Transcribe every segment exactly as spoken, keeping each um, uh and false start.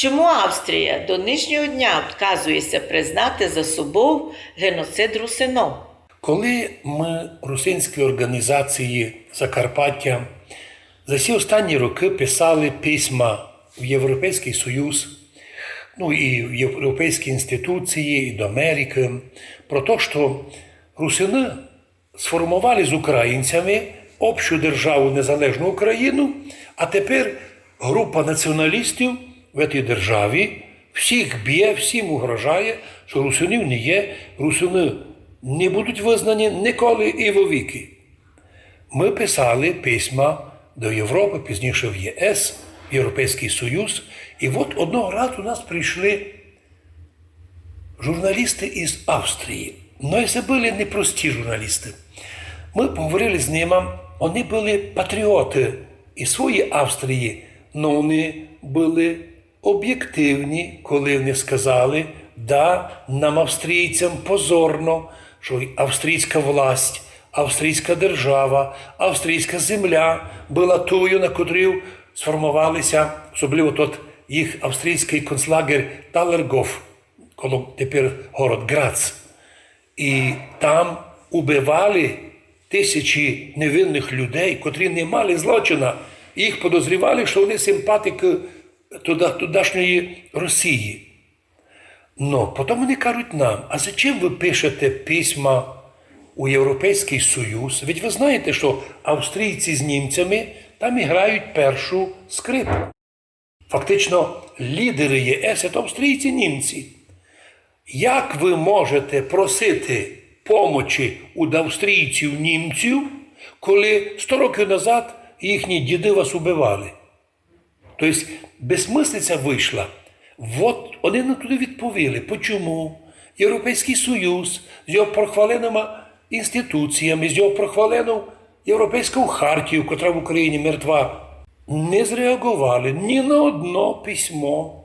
Чому Австрія до нынішнього дня отказує ся признати за собов геноцид русинов? Коли мы, русинські орґанізації Закарпаття, за сі останні рокы писали письма в Європейськый Союз, ну і в європейські інституції, і до Америкы, про то, што русины сформовали з українцями общу державу, незалежну Україну, а тепер група націоналістів в этій державі всіх бє, всім угрожає, што русинів не є, русины не будуть визнані николи і вовікы. Мы писали письма до Європы, пізніше в Є С, в Європейськый Союз, і от одного разу у нас прийшли журналісты із Австрії. Но і се были непрості журналісты. Мы поговорили з нима, они были патріоты і своєї Австрії, но они были обєктивні, коли они сказали: «Да, нам, австрійцям, позорно, што австрійська власть, австрійська держава, австрійська земля была тою, на котрій сформовали ся, особливо тот їх австрійськый концлагерь Талергоф, коло тепер город Ґрац. І там убивали тисячі невинных людей, котрі не мали злочина. Їх подозрівали, што они симпатикы туда-, тудашньої Росії». Но потім они кажуть нам: «А зачем вы пишете письма у Європейськый Союз? Ведь вы знаєте, што австрійці з німцями там іграють першу скрипку». Фактично, лідеры Є С — це австрійці, німці. Як вы можете просити помочі у австрійців, німців, коли сто років назад їхні діды вас убивали? То єсть, безсмыслиця вышла. Вот они нам туды відповіли, почому Європейськый Союз з його прохваленыма інституціями, з його прохваленою Європейською хартією, котра в Україні мертва, не зреаґовали ні на одно письмо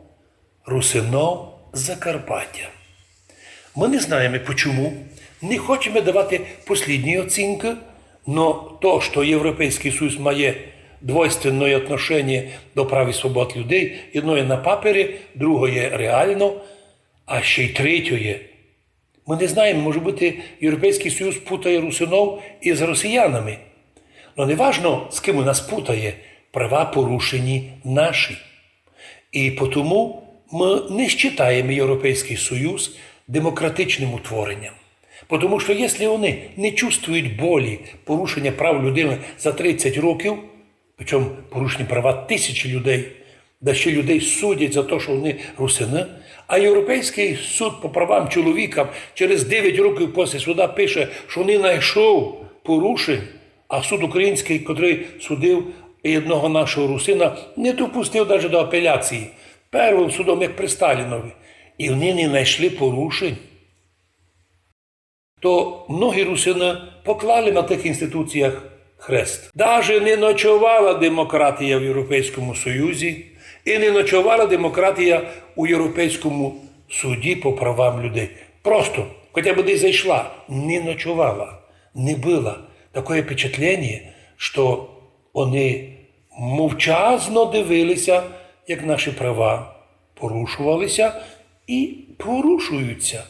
русинов з Закарпаття. Мы не знаєме, почому. Не хочеме давати послідні оцінкы, но то, што Європейськый Союз має двойственне отношеніє до прав і свобод людей, єдно є на папері, другоє реално, а ще й третє. Мы не знаєме, може быти, Європейськый Союз путає русинов із росіянами. Но не важно, з ким у нас путає, права порушені наші. І потому мы не считаєме Європейськый Союз демократичным утворенням. Потому што, якщо они не чувствують болі порушення прав людины за тридцять років, причому порушені права тисячі людей, да ще людей судять за то, што они русины, а Європейськый суд по правам чоловіка через девять років після суда пише, што не найшов порушень, а суд українськый, котрый судив єдного нашого русина, не допустив даже до апеляції. Первым судом, як при Сталінови. І они не найшли порушень. То многі русины поклали на тых інституціях хрест. Даже не ночовала демократія в Європейському Союзі і не ночовала демократія у Європейському суді по правам людей. Просто, хоча бы десь зайшла, не ночовала, не была. Такоє впечатленіє, што они мовчазно дивили ся, як наші права порушували ся і порушують ся.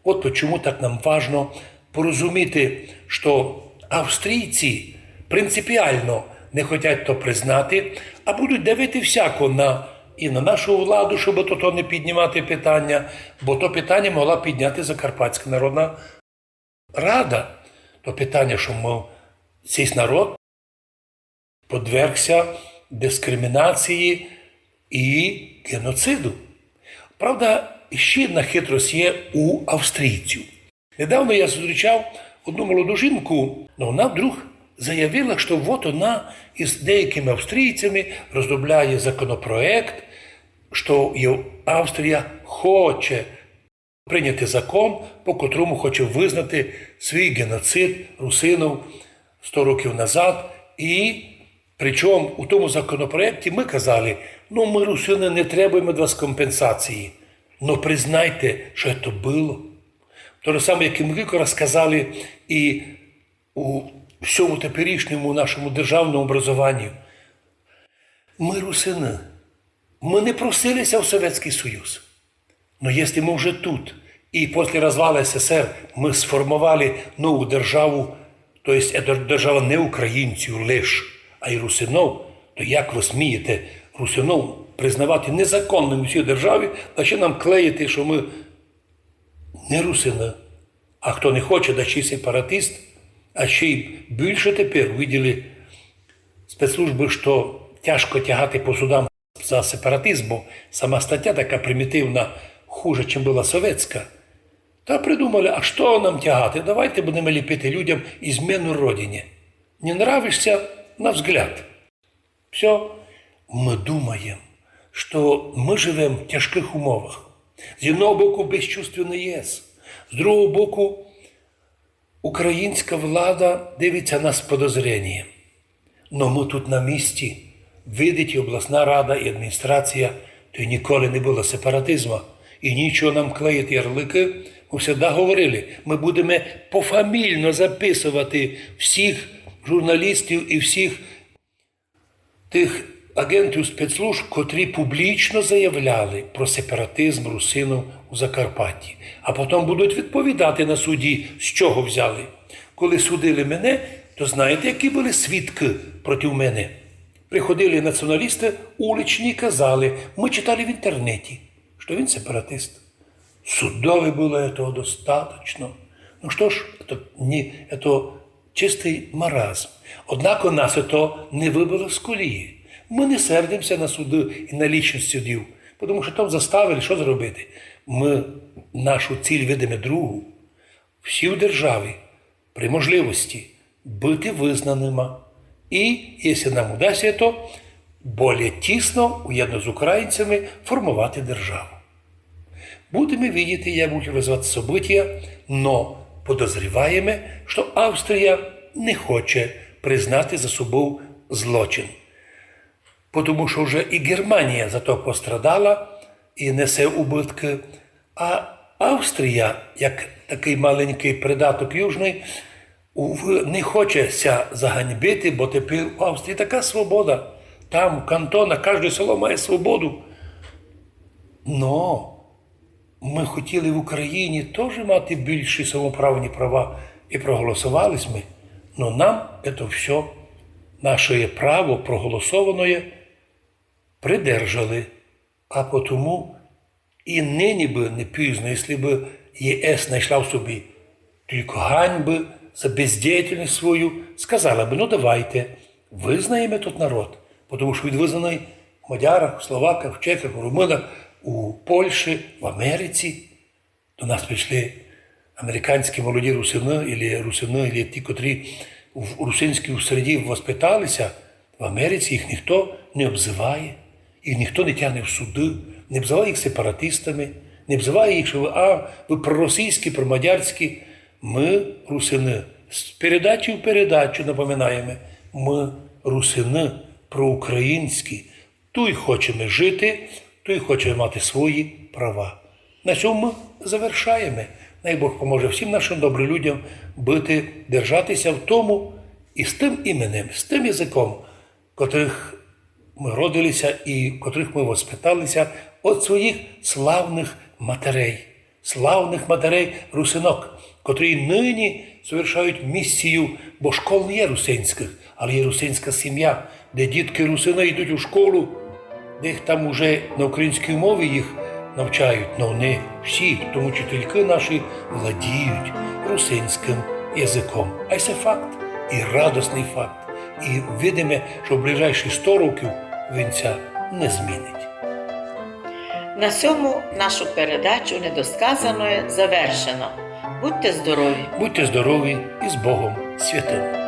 От почому так нам важно порозуміти, што австрійці принципіално не хотять то признати, а будуть давити всяко на, і на нашу владу, щоб то, то не піднімати питання, бо то питання могла підняти Закарпатська Народна Рада. То питання, што мы, сей народ подвергся дискримінації і геноциду. Правда, ще одна хитрость є у австрійців. Недавно я зустрічав одну молоду жінку, но вона вдруг заявила, што от вона із деякыми австрійцями розробляє законопроект, што є-, Австрія хоче прийняти закон, по котрому хоче визнати свій геноцид русинов сто років назад. І причому у тому законопроекті мы казали: «Ну, мы, русины, не требуєме від вас компенсації, но признайте, што то было». То же саме, як і мы раз казали і у всьому теперішньому нашому державному образованню. Мы, русины, Мы не просили ся в Совєтськый Союз. Но если мы вже тут, и после розвала С С С Р мы сформовали нову державу, то єсть, е, дер-, держава не українців лиш, а й русинов, то як вы смієте русинов признавати незаконными в сій державі, а ще нам клеїти, што мы не русины, а хто не хоче, да ще й сепаратист, а ще й більше тепер увиділи спецслужбы, што тяжко тягати по судам за сепаратизм, бо сама статя така примітивна, хуже, чим была совєтська. Та придумали, а што нам тягати? Давайте будеме ліпити людям измену Родині. Не нравишся на взгляд. Всьо. Мы думаєме, што мы живеме в тяжкых умовах. З одного боку безчувственный єс, з другого боку українська влада дивиться на нас з подозренням. Но мы тут на місці. Видить и обласна рада, и адміністрація, то й ніколи не было сепаратизма. И нічого нам клеїти ярлыкы. Мы всегда говорили, мы будеме пофамільно записовати всіх журналістів и всіх тых агентів спецслужб, котрі публічно заявляли про сепаратизм русинов у Закарпатті, а потом будуть відповідати на суді, з чого взяли. Коли судили мене, то знаєте, які были свідкы проти мене? Приходили націоналісты, уличні, казали, мы читали в інтернеті, што він сепаратист. Судов было этого достаточно. Ну што ж, это, не, это чистый маразм. Однако нас это не выбило з колії. Мы не сердимся на суды и на лічность судів, потому што там заставили, што зробити? Мы нашу ціль видиме другу. Всі в державі при можливості быти визнаныма и, если нам удасться, то более тісно, уєдно з українцями, формовати державу. Будеме видіти, як будуть розвиватися события, но подозріваєме, што Австрія не хоче признати за собов злочин. Потому што вже и Германія за то пострадала и несе убыткы. А Австрія, як такый маленькый придаток южный, ув-, не хоче ся заганьбити, бо тепер у Австрії така свобода. Там, в кантонах, кажде село має свободу. Но мы хотіли в Україні тоже мати більші самоправні права и проголосовали сьме. Но нам это всьо, наше право проголосованое, придержали. А потому и нині бы не пізно, если бы Є С найшла в собі тілько ганьбы за бездіяльность свою, сказала бы: «Ну, давайте, визнаєме тот народ», потому што він визнаный в мадярах, в словаках, в чехах, в румынах, у Польщі, в Америці. До нас прийшли американські молоді русины, или русины, или ті, котрі в русинській среді воспиталися, в Америці їх ніхто не обзыває, їх ніхто не тягне в суды, не обзыває їх сепаратистами, не обзыває їх, што вы, а, вы проросійські, промадярські. Мы, русины, з передачі в передачу напоминаєме, мы, русины, проукраїнські, туй хочеме жити, туй хочеме мати свої права. На сьому завершаєме. Най Бог поможе всім нашым добрым людям быти, держати ся в тому и з тым іменем, з тым языком, котрых мы родили ся и в котрых мы воспитали ся од своїх славных матерей, славных матерей русинок, котрі нині совершають місію, бо школ не є русинськых, але є русинська сім'я, де діткы русины йдуть у школу, де їх там уже на українській мові їх навчають, но они всі, в тому учителькы наші, владіють русинськым языком. А се факт, и радосный факт. И видиме, што в ближайші сто років він ся не змінить. На сьому нашу передачу недосказаноє завершено. Будьте здорові! Будьте здорові и з Богом святым!